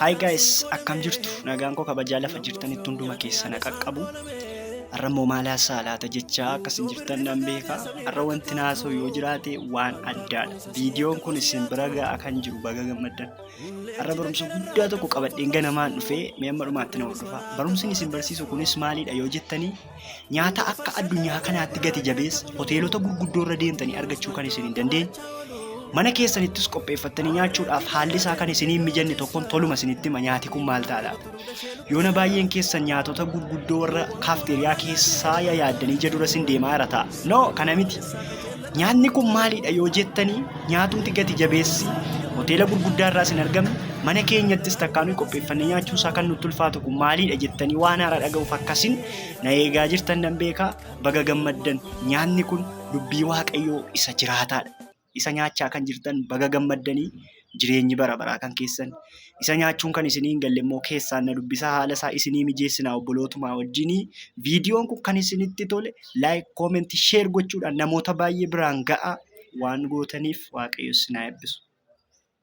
Hi guys, akkam jirtu? Nagaan koo kabajaa lafa jirtanitti hunduma keessan qaqqabu. Har'a immoo maal haasa'a laata jechaa akkasin jirtan nan beeka. Har'a wanti naasoo yoo jiraate waan addaadha. Viidiyoon kun isin bira ga'a kan jiru baga gammaddan. Har'a barumsa guddaa tokko qabadheen ganamaan dhufee mee amma dhumaatti na hordofaa. Barumsi isin barsiisu kunis maalidha yoo jettanii nyaata akka addunyaa kanaatti gati jabeessa hoteelota gurguddoo irra deemtanii argachuu kan isin hin dandeenye. Mana keessanittis qopheeffattanii nyaachuudhaaf haalli isaa kan isinii hin mijanne tokkoon toluma isinitti hima nyaati kun maal ta'a laata? Yoona baay'een keessan nyaatota gurguddoo warra kaafteeriyaa keessaa yaaddanii ija dura isin deemaa jira ta'a. No, kana miti. Nyaatni kun maalidha yoo jettanii nyaatumti gati jabeessi hoteela gurguddaa irraa isin argamne mana keenyattis takkaa nuyi qopheeffannee nyaachuun isaa kan nutti ulfaatu kun maalidha jettanii waan haaraa dhaga'uuf akkasin na eegaa jirtan nan beekaa baga gammaddan nyaatni kun dubbii Waaqayyoo isa jiraataadha. Isa nyaachaa kan jirtan baga gammaddanii jireenyi bara baraa kan keessan. Isa nyaachuun kan isinii hin galle immoo keessaan na dubbisaa haala isaa isinii mijeessinaa obbolootumaa wajjinii. Viidiyoon kun kan isinitti tole like, comment, share gochuudhaan namoota baay'ee biraan ga'a waan gootaniif Waaqayyo isin haa eebbisu.